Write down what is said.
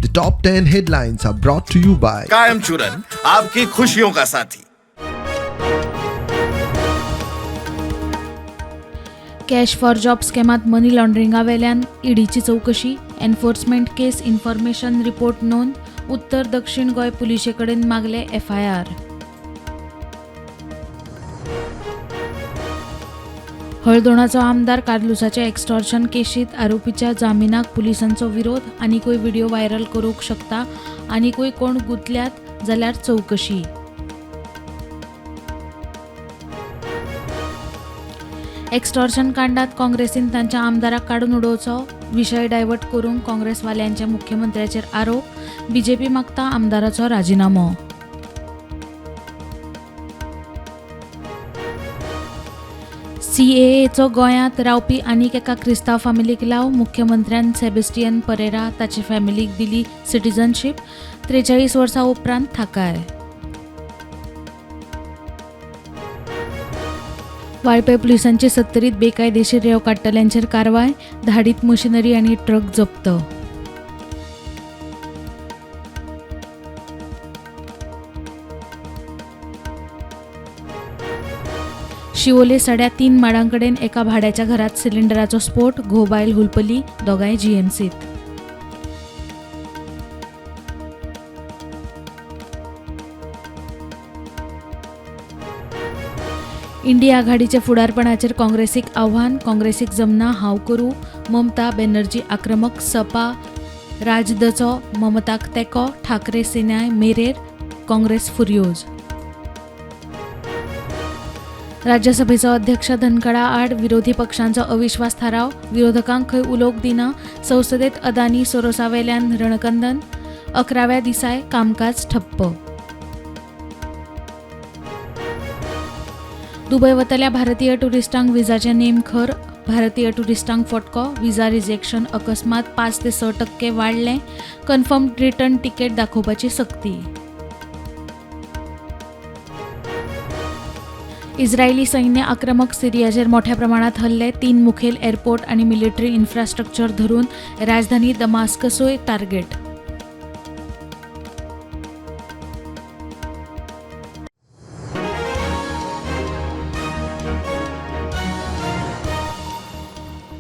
The top 10 headlines are brought to you by कायम चूरन आपकी खुशियों का साथी। कॅश फॉर जॉब स्कॅमात मनी लॉन्ड्रिंगा वेल्यान ईडीची चवकशी. एन्फोर्समेंट केस इन्फॉर्मेशन रिपोर्ट नोंद. उत्तर दक्षिण गोंय पुलिशे कडेन मागले एफआयआर. हळदोणाचो आमदार कार्लुसाच्या एक्स्टॉर्शन केशीत आरोपीच्या जामिनाक पुलिसांचो विरोध. आनिकूय व्हिडिओ व्हायरल करूंक शकता, आनिकूय कोण गुंतल्यात जाल्यार चवकशी. एक्स्टॉर्शन कांडात काँग्रेसीन तांच्या आमदाराक काडून उडोवचो, विशय डायवर्ट करूंक काँग्रेसवाल्यांचे मुख्यमंत्र्याचेर आरोप. बीजेपी मागता आमदाराचो राजिनामो. सीएएचो गोंयांत रावपी आनीक एका क्रिस्तांव फामिलीक लाव. मुख्यमंत्र्यान सेबेस्टियन परेरा ताचे फॅमिलीक दिली सिटीजनशीप. 43 वर्सां उपरांत थाकाय. वाळपय पुलिसांची सत्तरीत बेकायदेशीर रेंव काडटल्यांचेर कारवाय. धाडीत मशिनरी आनी ट्रक जप्त. शिवोले सड्या 3 माडांकडेन एका भाड्याच्या घरात सिलिंडराचो स्फोट. घोव बायल हुलपली, दोगांय जीएमसीत. इंडिया आघाडीच्या फुडारपणाचेर काँग्रेसीक आव्हान. काँग्रेसीक जमना हांव करूं. ममता बॅनर्जी आक्रमक. सपा राजदचो ममताक तेंको. ठाकरे सेनाय मेरेर. काँग्रेस फुर्योज. राज्यसभेचो अध्यक्ष धनखडा आड विरोधी पक्षांचो अविश्वास थाराव. विरोधकांक खंय उलोवंक दिना. संसदेत अदानी सोरोसावेल्यान रणकंदन. 11व्या दिसाय कामकाज ठप्प. दुबय वतल्या भारतीय ट्युरिस्टांक विजाचे नेम खर. भारतीय ट्युरिस्टांक फटको. विजा रिजेक्शन अकस्मात 5 ते 6% वाडलें. कन्फर्म रिटर्न तिकेट दाखोवपाची सक्ती. इस्रायली सैन्य आक्रमक. सिरियाचेर मोठ्या प्रमाणात हल्ले. 3 मुखेल एअरपोर्ट आनी मिलिटरी इन्फ्रास्ट्रक्चर धरून राजधानी दमास्कसूय टार्गेट.